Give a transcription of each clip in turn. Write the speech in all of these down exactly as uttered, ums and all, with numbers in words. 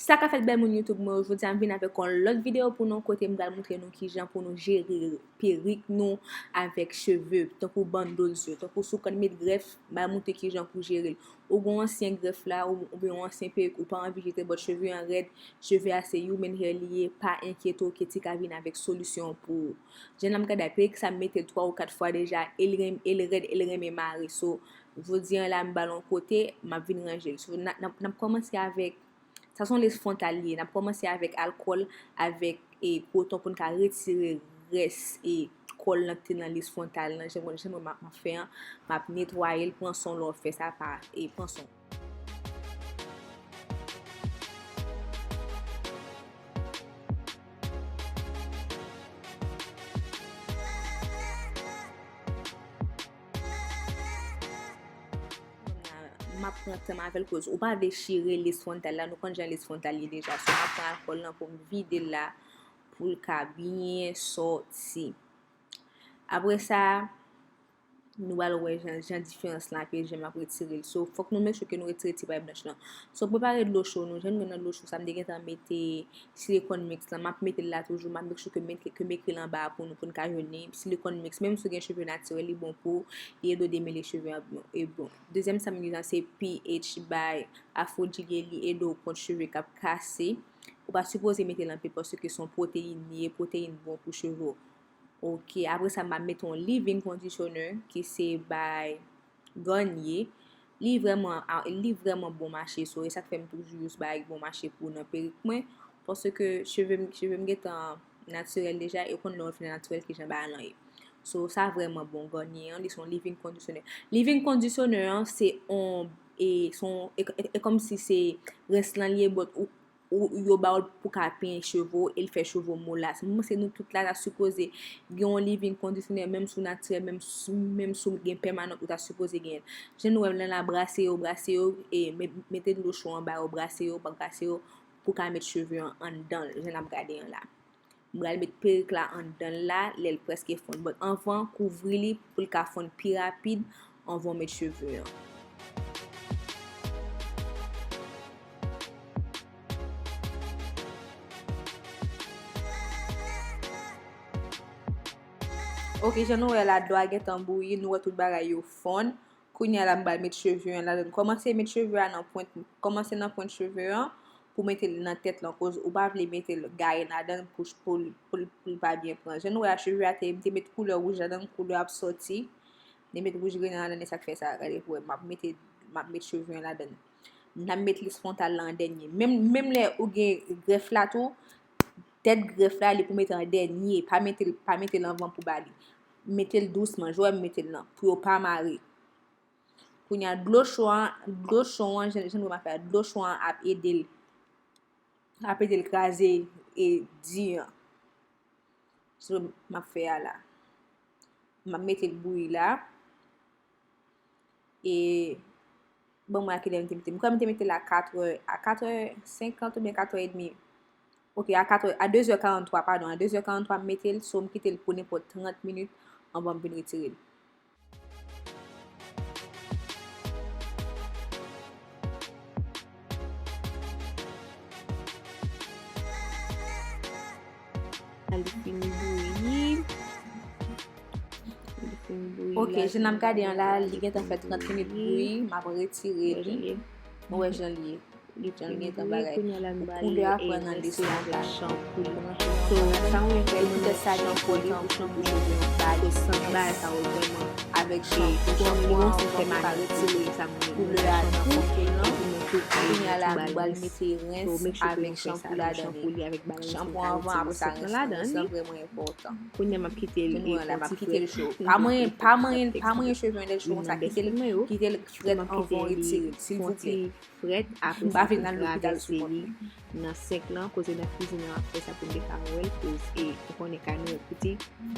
Sa k ap fèt bèl moun YouTube mwen, jodi a m vin avèk yon lòt videyo pou nou, kote m pral montre nou kijan pou nou jere perik nou avèk cheve, tankou bann do zye, tankou si w konn met grèf, m pral montre kijan pou jere l. Ou gen yon ansyen grèf la, ou, oubyen yon ansyen perik, ou pa anvi jete bòt cheve an rèd, cheve a se human hair li ye, pa enkyete w, Ketty ka vin avèk solisyon pou ou. Jan n ap gade a, perik sa m mete l twa ou kat fwa deja, e l ren-, e l rèd, e l renmen mare. So, jodi a la m ba l yon kote, m ap vin ranje l. So, n a, n ap, n ap kòmanse avèk, sa se yon lis fwontal li ye. N ap kòmanse avèk alkòl, avèk, e, koton pou n ka retire rès, e, kòl nan ki te nan lis fwontal lan. Jan mwen, jan mwen m ap, m ap fè an, m ap netwaye l, pran son lè w fè sa, pa, e, pran son. M ap pran tan m avè l, koz ou pa vle chire lis fwontal la, nou konn jan lis fwontal ye deja. So, m ap pran alkòl lan pou m vide l la, pou l ka byen sòti. Apre sa, nou pral wè jan, jan diferans lan ap ye, jan m ap retire l. So, fòk nou make sure ke nou retire ti pay blanch lan. So, prepare dlo cho nou. Jan nou nan dlo cho sa, m te gentan mete silikòn mix lan. M ap mete l la toujou. M ap make sure ke m, ke m ekri l anba a pou nou, pou n ka jwenn li. Silikòn mix, menm si w gen cheve natirèl, li bon pou ou. Li ede w demele cheve an byen. E bon. Dezyèm sa m gen an se P H by Afro Gel, li ede w kont cheve k ap kase. Ou pa sipoze mete l anpil paske se yon pwoteyin li ye, pwoteyin bon pou cheve w. Ok, apre sa, m ap mete yon leave-in conditioner ki se by Garnier. Li vrèman, a, li vrèman bon mache, so, e sa k fè m toujou use bagay k bon mache pou nan perik mwen, paske cheve m, cheve m gentan natirèl deja, e w konn lè yon fi natirèl ki jan bagay lan ye. So, sa vrèman bon, Garnier an, li se yon leave-in conditioner. Leave-in conditioner an, se yon, e, se yon, e, e, e kòmsi se rens lan li ye, but ou, ou, yo ba w l pou ka penyen cheve w, e l fè cheve w molas. Mwen panse nou tout la ta sipoze gen yon leave-in conditioner, menm si w natirèl, menm si, menm si w gen pèmanan, ou ta sipoze genyen l. Jan nou wè m nan la, brase yo, brase yo, e met, mete dlo cho anba yo, brase yo, brase yo, pou ka met cheve an anndan l, jan n ap gade an la. M pral met perik la anndan l la, lè l prèske fonn. But anvan, kouvri li pou l ka fonn pi rapid anvan w met cheve an. Ok, jan nou wè la, dlo a gentan bouyi, nou wè tout bagay yo fonn. Kounye a la, m pral met cheve an ladan. Kòmanse met cheve a nan pwent, kòmanse nan pwent cheve an pou mete l nan tèt lan, koz ou pa vle mete l gaye ladan pou, pou, pou, pou l pa byen pran. Jan nou wè a, cheve a te, m te met koulè wouj ladan, koulè ap sòti. M te met wouj grennen ladan, e sa k fè sa, gade pou wè, m ap mete, m ap met cheve an ladan. M ap met lis fwontal la an dènye. Menm, menm lè ou gen grèf la tou, tèt grèf la, li pou mete an dènye. Pa mete l, pa mete l anvan pou ba li. Mete l dousman, jan w wè m mete l lan, pou yo pa mare. Kounye a, dlo cho an, dlo cho an, jan, jan nou wè m ap fè a, dlo cho an ap ede l, ap ede l kraze e di an. So, m ap fè a la. M ap mete l bouyi la. E, bon, mwen a kilè m te mete l. M kwè m te mete l a katrè, a katrè senkant oubyen katrè edmi. Ok, a katrè, a dezè karanntwa, padon, a dezè karanntwa m mete l, so m kite l pou nenpòt trant minit anvan m vin retire l. Li fin bouyi. Li fin bouyi. Ok, la, jan n ap gade an la, li gentan fè trant minit bouyi, m ap retire li. Nou wè jan li ye. Li jan l gentan bagay. Koulè a pran nan lis fwontal. So, sa mwen fè, poutèt sa li enpòtan pou chanpou cheve yo, ba li sans bagay sa yo vrèman. Avèk chanpou, chanpou an, ou pa retire koulè a nan fòm ke l lan. Kounye a la, nou pral mete rens avèk chanpou ladan li. Chanpou anvan, apre sa rens lan. Rens lan vrèman enpòtan. Kounye a m ap kite l, m ap kite l cho. Pa manyen, pa manyen, pa manyen cheve an lè l cho konsa. Kite l, kite l frèt anvan w retire l, silvouplè. Frèt, apre sa pou travèse li nan senk lan, kote nan kizin nan ap fè sa pou n te ka wè l, koz e ou konnen kay nou yo piti.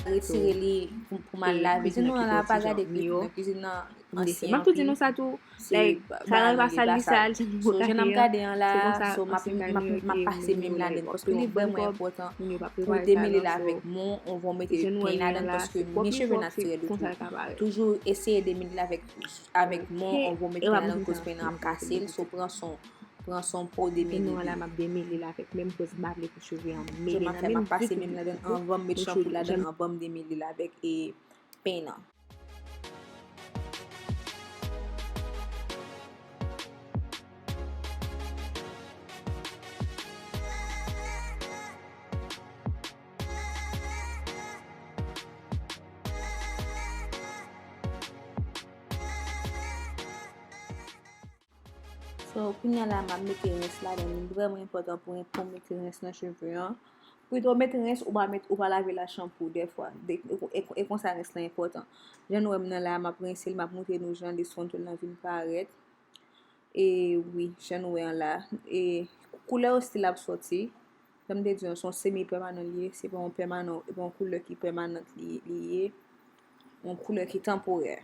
Retire li pou, pou m al lave. Jan nou wè la, pa gade klip nan kizin nan, ansyen anpil. M ap tou di nou sa tou, like, sa nan pa sal li sal, jan nou wè. So, jan n ap gade an la, so, m ap, m ap, m ap pase men m ladan, paske li vrèman enpòtan pou w demele l avèk men w anvan w mete peny ladan, paske men cheve natirèl yo tou. Toujou eseye demele l avèk, avèk men w anvan w mete peny ladan, koz peny nan ap kase l, so pran swen w. Pran son po demele li. Jenou an la, m ap demele l avèk menm pòz m pa vle pou cheve an mele nan menm ditou. Jan m ap fè, m ap pase menm ladan anvan m met chanpou ladan, anvan m demele l avèk e pen an. So, kounye a la, m ap mete rens ladan. Li vrèman enpòtan pou, pou mete rens nan cheve an. Pito w met rens, ou pa met, ou pa lave l ak chanpou dèfwa. De, e, e, e konsa rens lan enpòtan. Jan nou wè m nan la, m ap rense l, m ap montre nou jan deskontoul lan vin parèt. E wi, jan nou wè an la. E koulè yo still ap sòti. Jan m te di nou, se yon semi pèmanan li ye, se pa yon pèmanan, e pa yon koulè ki pèmanant li, li ye. Yon koulè ki tanporè.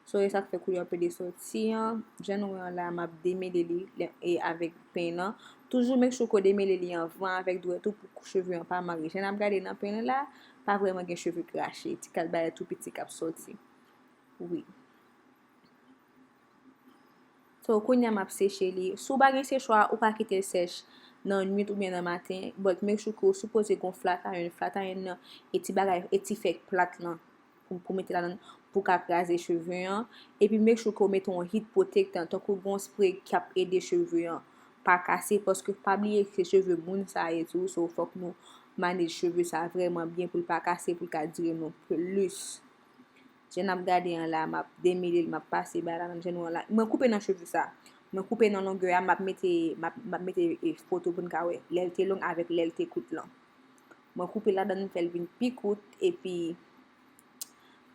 So, e sa k fè koulè yo pede sòti an. Jan nou wè an la, m ap demele li, e avèk pen an. Toujou make sure ke w demele li anvan avèk dwèt ou pou cheve an pa mare. Jan n ap gade nan pen an la, pa vrèman gen cheve krache. Ti kal bagay tou piti k ap sòti. Wi. So, kounye a m ap seche li. Si w pa gen sechwa, ou ka kite l sèch nan nwit oubyen nan maten. But make sure ke w sipoze gon flat iron. Flat iron nan, e ti bagay, e ti fè plat lan pou, pou mete ladan, pou ka kraze cheve an. Epi make sure ke w mete yon heat protectant, tankou gon spray k ap ede cheve an pa kase, paske pa bliye se cheve moun sa ye tou, so fòk nou manage cheve sa vrèman byen pou l pa kase, pou l ka dire nou plis. Jan n ap gade an la, m ap demele l, m ap pase bagay la nan jenou an la. Mwen koupe nan cheve sa. Mwen koupe nan longè a, m ap mete, m ap, m ap mete, e, foto pou n ka wè lè l te long avèk lè l te kout lan. Mwen koupe ladan, m fè l vin pi kout, epi,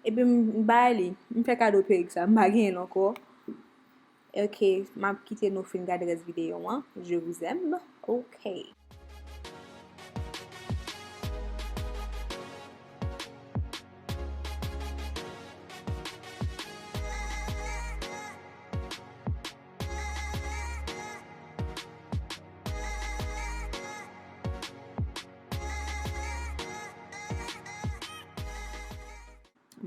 epi m, m bay li. M fè kado perik sa, m pa genyen l ankò. Ok, m ap kite nou fin gade rès videyo an. Je vous aime. Ok.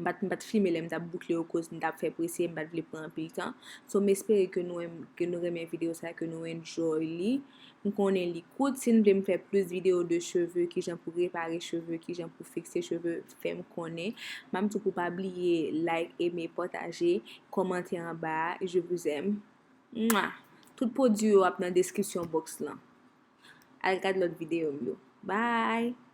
M pa t, m pa t filme lè m t ap boukle yo, koz m t ap fè prese, m pa t vle pran anpil tan. So, m espere ke nou, ke nou renmen videyo sa, ke nou enjoy li. M konnen li kout. Si n vle m fè plis videyo de cheve, kijan pou repare cheve, kijan pou fikse cheve, fè m konnen. M ap di w pou pa bliye like, eme, pataje, kòmante anba a. Je vous aime. Mwa! Tout pwodui yo ap nan deskripsyon box lan. Al gad lòt videyo m yo. Bye!